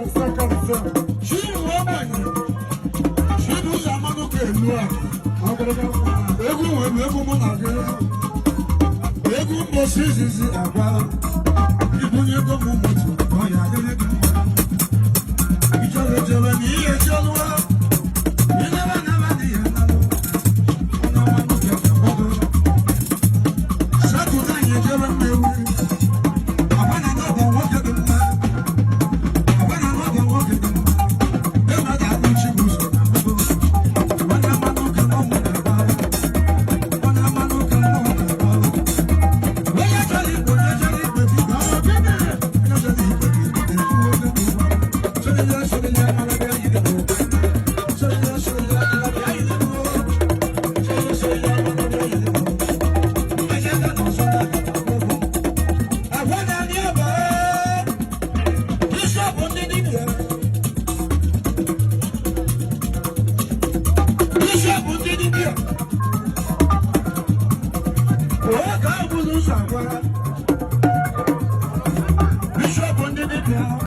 Karịsịa, karịsịa. Chinwe Ogbenye, Chibuzo Amanuka Elua. Ọgịrịga nwa. Egwu nwere egwu mụ na gị. Egwu mbosi izizi agwa. Ibunye ego m moto, ọ ya adịrị gị mma. Ijere jere na ihe jelụọ. Ịnaba naba na ihe nalụ. Onye Amanuka ga-agbado. Satọde anyị ejebe Nnewi. Agba na n'ọbụ nwoke dị mma. Agba na n'ọbụ nwoke dị mma. Ebe ga-abụ Chibuzo na mbụ. Onye Amanuka na ụmụ na-agba. Onye Amanuka na ụmụ na-agba. Onye chọrọ igbo, onye chọrọ igbo bi ga ọ gịnị? Onye chọrọ igbo bi ga-ekwu onye bụ ụwa. Sọlịla, sọlịla, mara bịa yiri bụ. Sọlịla, sọlịla, mara bịa yiri bụ. Sọlịla, sọlịla, mara bịa yiri bụ. Onye ga n'ọsọ na-akata bụ. Agwa na anyị ebe. Bishọp ndị dibịa. Bishọp ndị dibịa. Onye ka ọ bụrụ ụzọ agwa.